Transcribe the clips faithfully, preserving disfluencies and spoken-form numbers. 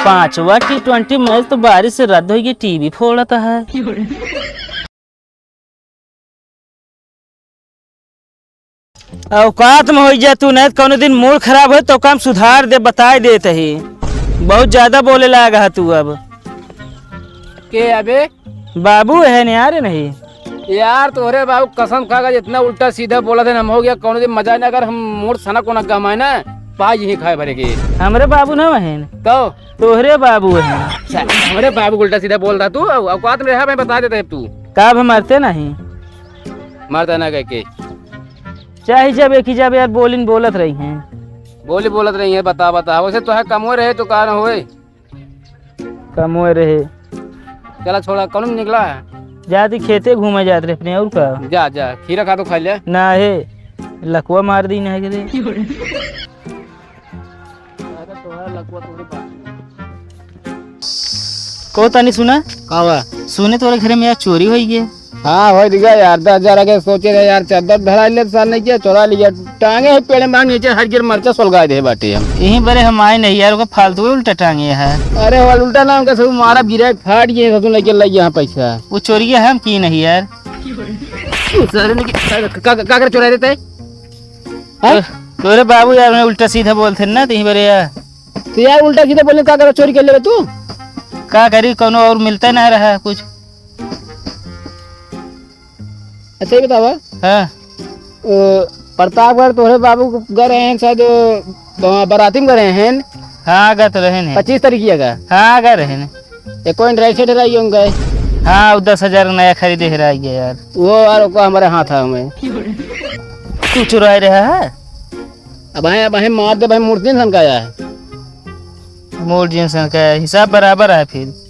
पांचवा टी ट्वेंटी मैच तो बारिश से रद्द होइगे, टीवी फोड़त है। औकात में होइ जा तू, नहीं तो कौनो दिन मूड खराब होइ तो काम सुधार दे, बताइ देत ही। बहुत ज्यादा बोले लाग है तू अब। के अबे? बाबू है न्यारे नहीं। यार तोहरे बाबू कसम खा के जितना उल्टा सीधा बोलत है, हम हो गया कौनो दिन मजा ना कर, हम मूड सनक उनक गमाए ना, पाई यहीं खाए भरे के। हमरे बाबू ना हन। तो? तोहरे बाबू हन। अच्छा, हमरे बाबू उल्टा सीधा बोल रहा तू, औकात में रहा, मैं बता देता है तू। का अब मरते नहीं? मरता ना कह के। चाहे जब एक ही जब यार बोलिन बोलत रही हैं। बोली बोलत रही है, बता, बता। वैसे तो है कमो रहे तो का न होए। कमो रहे। चला छोड़ा, कौन निकला है? जाती खेते घूमे जात रहे अपने, और का? जा, जा, खीरा खा तो खा ले। ना हे, लकवा मार दी ना के दे। अरे तोहरा लकवा तोहरे बाप। को तनी सुना? का बा? सुने तोरे घरे में यार चोरी होई गए। हाँ, होई दिया यार, दस हजार आगे सोचे रहे यार, चद्दर धरा ले, सार नहीं किया, चोरा लिया। टांगे है पेड़े में नीचे, हर गिर मरचा सुलगाए दे बाटे हम। यहीं बरे हम आए नहीं यार, ओका फालतू उल्टा टांगे है। अरे वाल उल्टा नाम का सब मारा गिरे, फाट गए, ससुर लेके लग यहाँ पैसा। वो चोरिया हम की नहीं यार। सारे ने की-, का, का, का कर चुरा देते हैं? हैं? तो, तोरे बाबू यार, उन्हें उल्टा सीधा बोलते हैं ना, तहीं बरे यार। तो यार, उल्टा सीधा बोलने का करे, चोरी कर लेबे तू? का करी, कौनो और मिलता ना रहा कुछ। अच्छा, ये बतावा। हाँ। अ, प्रतापगढ़ तोहरे बाबू गए रहे हैं शायद, अ, बराती में गए रहे हैं। हाँ, गए तो रहे हैं। पच्चीस तारीख की है का? हाँ, गए रहे हैं। एको ड्राई सेट रही होंगे। हाँ, वो दस हजार नया खरीदे है रही है यार। वो यार, ओका हमारे हाथ है हमें। तू चुराए रहा है? अब आए, अब आए, मार दे भाई, मूर्ति इंसान का आया है। मूर्ति इंसान का है, हिसाब बराबर है फिर।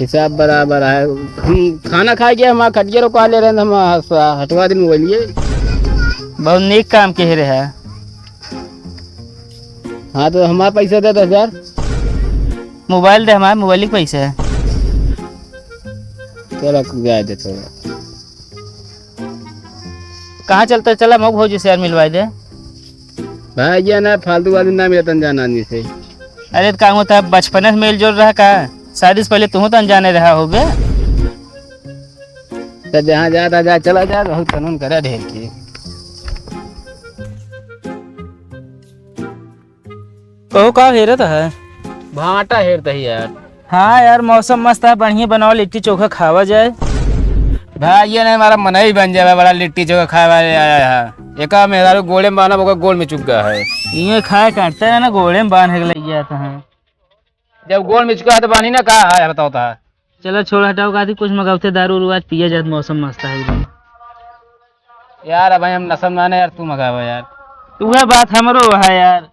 हिसाब बराबर है। हम खाना खाए गए, हम खटिया रोका ले रहे हैं, हम हटवा दिन मोबाइल ये। बहुत नीक काम के रहे। हाँ, तो हमारा पैसा दे दस हजार। मोबाइल दे, हमारे मोबाइल के पैसा है। चला, जाए दे थोड़ा। कहाँ चलता है? चला, मऊ भौजी से यार मिलवाए दे। भाई, ये ना फालतू आदमी ना मिलता अनजान आदमी से। अरे, तो का होता है, बचपन से मेल जोल रहा का? शादी से पहले तू तो अनजाने रहा होबे। तो जहाँ जाता जा, चला जा, बहुत कानून करा ढेर की। कहो, का हेरत है? भांटा हेरत ही यार। हाँ यार, मौसम मस्त है, बढ़िया बनाओ, लिट्टी चोखा खावा जाए। भाई, ये नहीं हमारा मनई बन जाए, बड़ा लिट्टी चोखा खाए वाले आया है। एका मेहरारू गोड़े में बाना, ओकर गोड़ में चुक गया है। इहे खाए काटते रहे ना, गोड़े में बांध के लग जाता है। जब गोड़ में चुका है तो बानी ना, का है बताओ तो। चलो छोड़, हटाओ, का थी कुछ मगावते दारू उरू, आज पिया जात, मौसम मस्त है एकदम। यार, अब हम नशा में ना यार, तू मगावा यार। तो वह बात हमरो है यार,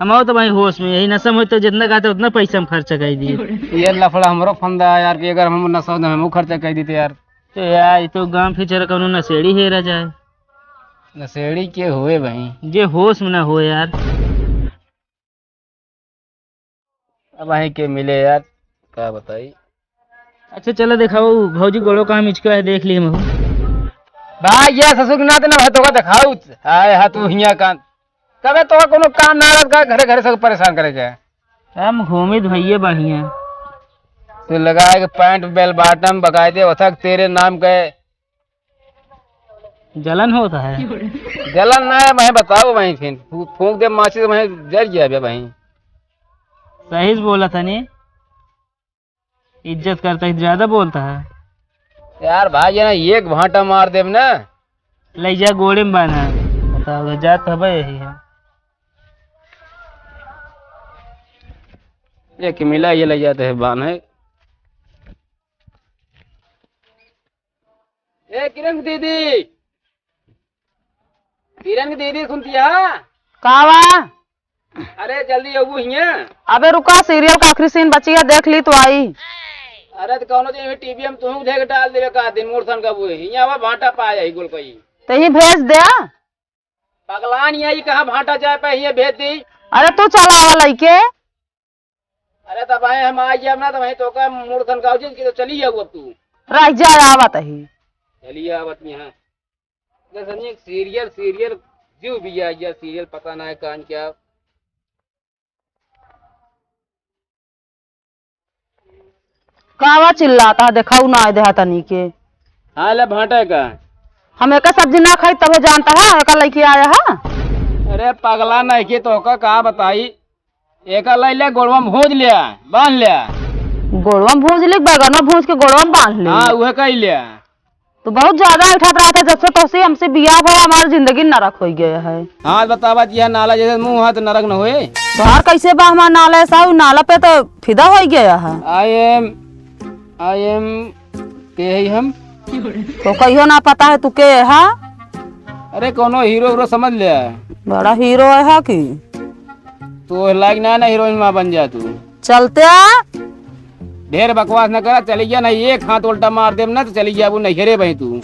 हम तो भाई होश में, यही नशा में होते जितना कहते उतना पैसा हम खर्चा कर दिए। ये लफड़ा हमरो फंदा है यार, कि अगर हम नशा में हम खर्चा कर देते यार। तो यार, ये तो गांव फिर चला कौनो नशेड़ी हेरा जाए। नशेड़ी के हुए भाई? जे होश में ना हो यार। अब वहीं के मिले यार, का बताई। अच्छा चला देखाओ, भौजी गोड़ो कहाँ मिचका है, देख लिए महू। भाई ये ससुर के नाते ना है, तोका देखाऊ। हाय हा, तू हिया कान। तबे तोका कोनो काम ना रहत का, घरे घरे सब परेशान करे के। हम घूमित भैया बढ़िया। तू लगाए के पैंट बेल बॉटम बकायदे ओथक तेरे नाम के। जलन होता है। जलन ना है, मैं बताओ वहीं फिर फू-, फूंक दे माचिस, वहीं जर गया बे वहीं। सही से बोला था नी, इज्जत करता है, ज्यादा बोलता है। यार भाई, ये ना एक भांटा मार देब ना। ले जा गोड़े में बांधा। बताओ, जात हबे यही है। एक मिला ये ले जाते हैं बांध है। ए किरण की दीदी, किरण की दीदी सुनती है? का बा? अरे जल्दी अबू हिया। अबे रुका, सीरियल का आखिरी सीन बची है, देख ली तो आई। अरे तो कौनो दिन टीवी में तुहूँ देख डाल देवे का दिन मोर सन का वो हिया आवा भांटा पाए ही गोल कई। तो ही भेज दे। पगलान यहाँ, ये कहाँ भांटा जाए पे, ये भेज दी। अरे तू चला आवा लइके। अरे तब आए हम आ गया ना, तो वहीं तो का मूड खनकाओ जी, कि तो चली जाऊ अब तू। रह जा, आवत ही। चली आवत यहाँ। जैसे नहीं, सीरियल, सीरियल जो भी आइया सीरियल पता ना है कान क्या। कावा चिल्लाता है, देखाऊ ना देहा तनी के। हाँ, ले भांटा का। हम एका सब्जी ना खाई तबो जानता है, एका लइके आया है। अरे पगला नहीं के तो का, का बताई, एका लइ ले गोड़वा में भूंज लिया, बांध लिया। गोड़वा में भूंज ले, बगन में भूंज के गोड़वा में बांध ले। हाँ, उहे कही लिया। तो बहुत ज्यादा ऐठत रहत है, जब से तोसे हमसे बियाह भवा हमार जिंदगी नरक होइ गया है। हाँ, बतावा जी, नाला जैसे मुंह हाथ नरक न होए। तोहार कैसे बा हमार नाला ऐसा, उ नाला पे तो फिदा होइ गया है। I am, I am, के है हम? तो कहियो ना पता है तू के है? अरे कोनो हीरो हीरो समझ ले। बड़ा हीरो है कि? तो लायक ना, ना हीरोइन माँ बन जा तू। चलते आ। ढेर बकवास न करा, चली जा, नहीं एक हाथ उल्टा मार देब ना तो चली जाबू नैहरे बही तू।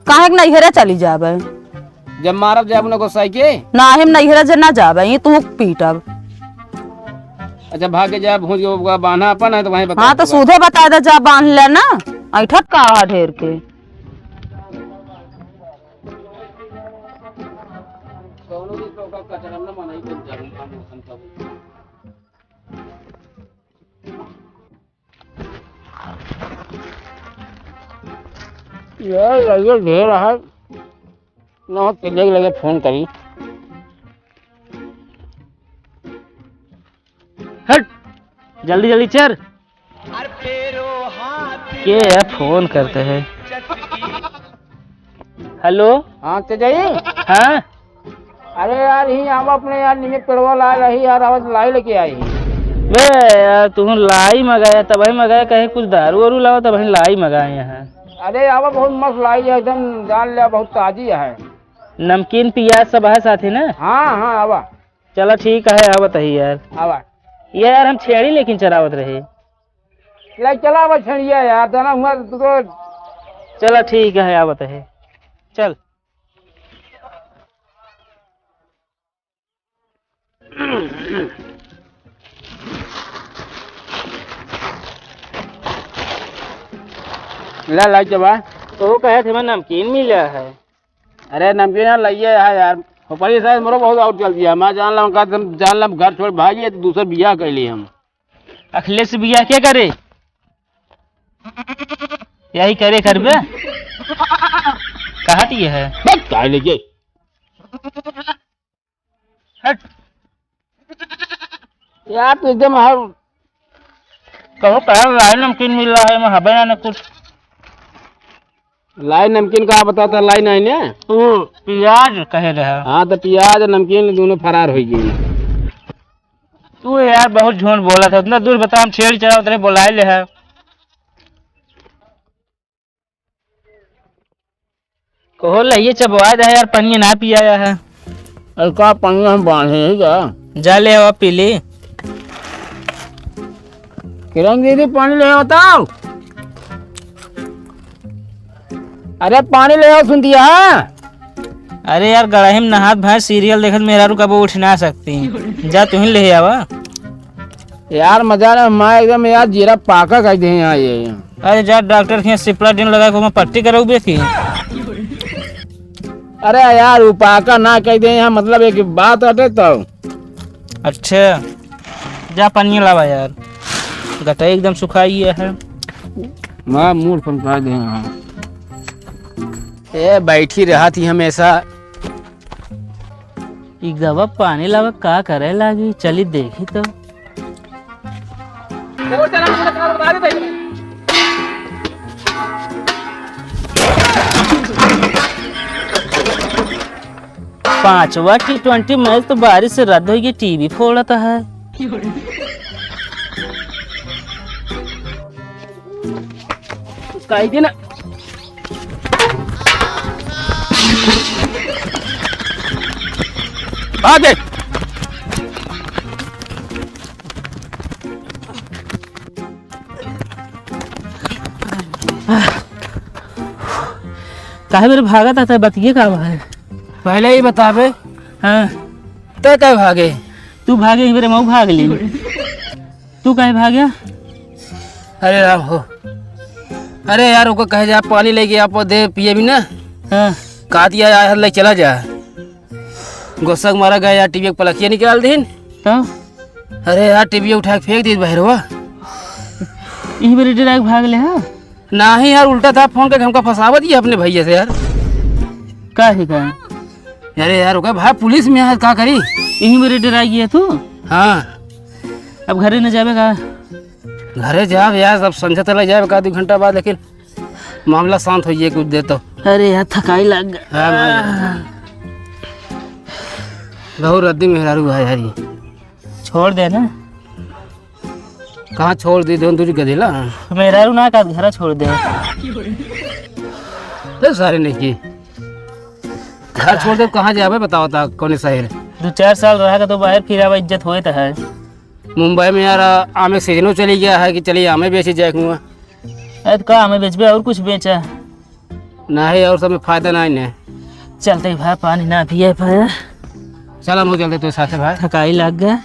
काहे के नैहरे चली जाबे? जब मारब जाबू ना गोसाई के। ना, हम नैहरे जे ना जाबे, ये तू पीटब। अच्छा भाग के जा, भूज के बांधा अपन है तो वहीं बता हाँ, तो दूंगा। सूधे बता दे, जा बांध ले ना, ऐठत का है ढेर के। यार, लगे ढेर है। ना हो, तेरे लगे फोन करी। हट, जल्दी जल्दी चल। के है फोन करते हैं? हेलो। हाँ, चचाई। हाँ। अरे यार, ही आवा अपने यार, निमे पेड़वा ला रही यार, आवाज लाई लेके आई। बे यार, तू लाई मंगाया, तबही मंगाया, कहीं कुछ दारू वारू लावा, तबही लाई मंगाए हैं। अरे आवा, बहुत मस्त लाई है, एकदम जान ले, बहुत ताजी है। नमकीन पियाज सब है साथे ना? हाँ, हाँ, आवा। चला ठीक है, आवत ही यार। आवा। ये यार, हम छेड़ी लेकिन चरावत रहे। ले चला आवा छेड़िया यार, तना हुआ तुको। चला ठीक है, आवत है। चल। ला, ला, जबा। तो वो कहे थे, मैं नमकीन मिला है। अरे, नमकीन यार, लइए है यार। ऊपर ही शायद मरो बहुत आउट चल दिया। मैं जान ला, उनका तुम जान ला, घर छोड़ भागी, तो दूसर बियाह कर लिए हम। अखिलेश से बियाह क्या करे? यही करे करबे। कहा तो ये है। बस, काय लेके? हट। यार, तू एकदम हर कहो, कहा लाई नमकीन मिल रहा है, मैं हबे ना, ना कुछ। लाई नमकीन का बताता, लाई नहीं ने? तू पियाज कहे रहा। हाँ, तो पियाज और नमकीन दोनों फरार हो गए। तू यार बहुत झूठ बोला था, उतना दूर बता, हम छेड़ चला उतरे बोलाए ले है। कहो लइए चबवाए दे यार, पनिया ना पियाया है। अरे का पनिया हम बांधे ही का? जा ले आवा पी ली। किरण दीदी पानी ले आओ तो। अरे पानी ले आओ, सुन दिया है? अरे यार, गड़ाही में नहात भैंस सीरियल देखत मेहरारू कबो उठ ना सकती। जा तुहिन ले आवा। यार मजा ना, मैं एकदम यार जीरा पाका कर दे यहाँ ये। अरे जा डॉक्टर के यहाँ सिप्लाडिन लगा के ओमा पट्टी कराऊ बेटी। अरे यार, उपाका ना कह दे यहाँ, मतलब एक बात हटे तो। अच्छा, जा पनिया लावा यार, गटई एकदम सुखाई है। मैं मूड फनका दे यहाँ। ए, बैठी रहत ही हमेशा। ई गवा पानी लावा का करे लागी, चली देखी तो। पांचवा टी ट्वेंटी मैच तो बारिश से रद्द होइगी, टीवी फोड़त है। काई देना। आ दे। काहे मेरे भागत आता है, बतिये का बा है? पहले ही बतावे। हाँ। तै काहे भागे? तू भागे, मेरे मऊ भाग ली। तू काहे भाग्या? अरे राम हो। अरे यार, ओको कहे जा, पानी लेके आप दे पिए भी ना। हाँ। कहा दिया यार, ले चला जा। गुस्सा के मारा गया यार, टीवी के पलखिया निकाल दीन। तो? अरे यार, टीवी उठा के फेंक दीन बहरवा। इही बेरी डरा के भाग ले, हाँ? नाही यार, उल्टा था फोन करके हमका फंसावत ही अपने भैया से यार। का है का? अरे यार, ओकर भाई पुलिस में है, का करी? इही बेरी डरा गया तू? हाँ। अब घरे न जाबे का? घरे जाब यार, अब संझा तले जाब एक आध घंटा बाद, लेकिन मामला शांत होइए कुछ देर तो। अरे यार, थकाई लाग गया। हाँ भाई। बहुत रद्दी मेहरारू है यार ये। छोड़ दे ना। कहाँ छोड़ दी, दोन दूरी गदेला। मेहरारू ना का घरा छोड़ दे। तो सारे नहीं की। घर छोड़ दे, कहाँ जाबे बताओ ता, कौन शहर? दो चार साल रहा का तो बाहर फिर आवा, इज्जत होए तो है। मुंबई में यार आमे सीजनो चली गया है कि चलिए आमे बेची जाए कुआं। अरे तो का आमे बेचबे और कुछ बेचा? नहीं, और सब में फायदा नहीं ने। चलते ही भाई पानी ना पिए पाए। चल हम चलते तो साथे भाई। थकाई लग गया।